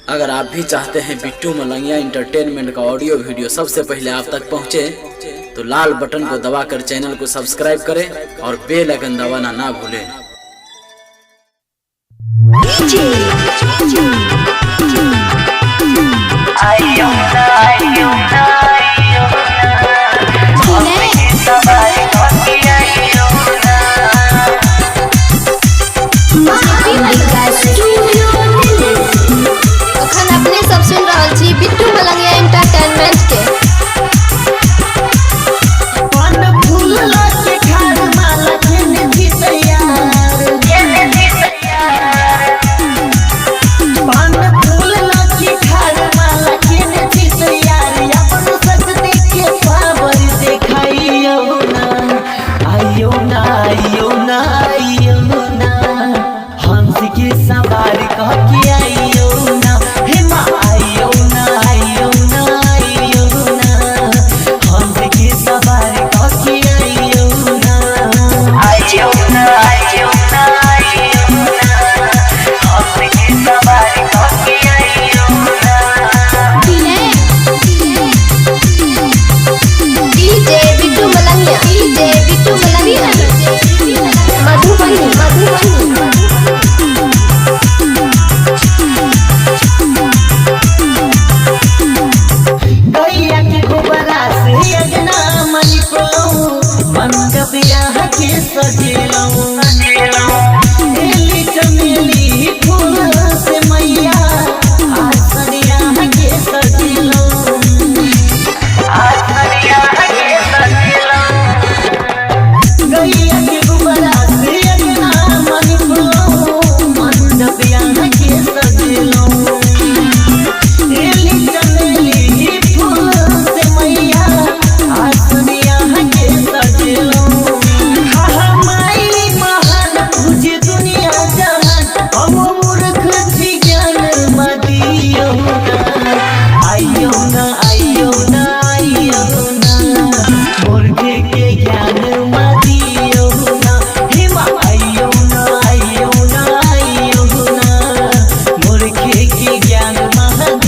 अगर आप भी चाहते हैं बिट्टू मलंगिया इंटरटेनमेंट का ऑडियो वीडियो सबसे पहले आप तक पहुंचे, तो लाल बटन को दबाकर चैनल को सब्सक्राइब करें और बेल आइकन दबाना ना भूलें। अखन अपने सब सुन रहल छी बिट्टू मलंगिया एंटरटेनमेंट के। पान फूल लाके खार माला केने भी तैयार, पान फूल लाके खार माला केने भी तैयार। अपन सजने के पावर देखाइयो ना, आइयो ना, आइयो ना, आइयो ना, हंस के सवार कह के आइयो ना। हे माँ आइयो ना, आइयो ना, आइयो ना, हंस के सवार कह के आइयो ना। आइयो ना, आइयो ना, आइयो ना, हंस के सवार कह के आइयो ना। DJ Bittu Malangiya, DJ Bittu Malangiya, Madhubani, Madhubani. गैया के गोबरा से अगना मनिपलौं, मंडप यहाँ के सजेलौं। बेली चमेली फूल से मैया आसन यहाँ के सजेलौं। आसन यहाँ के सजेलौं। गैया के गोबरा से अगना मनिपलौं, मंडप यहाँ के सजेलौं। बेली चमेली फूल से मैया आसन यहाँ के सजेलौं। हा माई महान पूजे दुनिया जहान, हम मूर्ख छी ज्ञान मदियौ ना। आइयो ना, आइयो ना, आइयो ना, मूर्ख के ज्ञान मदियौ ना। हे माँ आइयो ना, आइयो ना, आइयो ना, मूर्ख के ज्ञान मदियौ।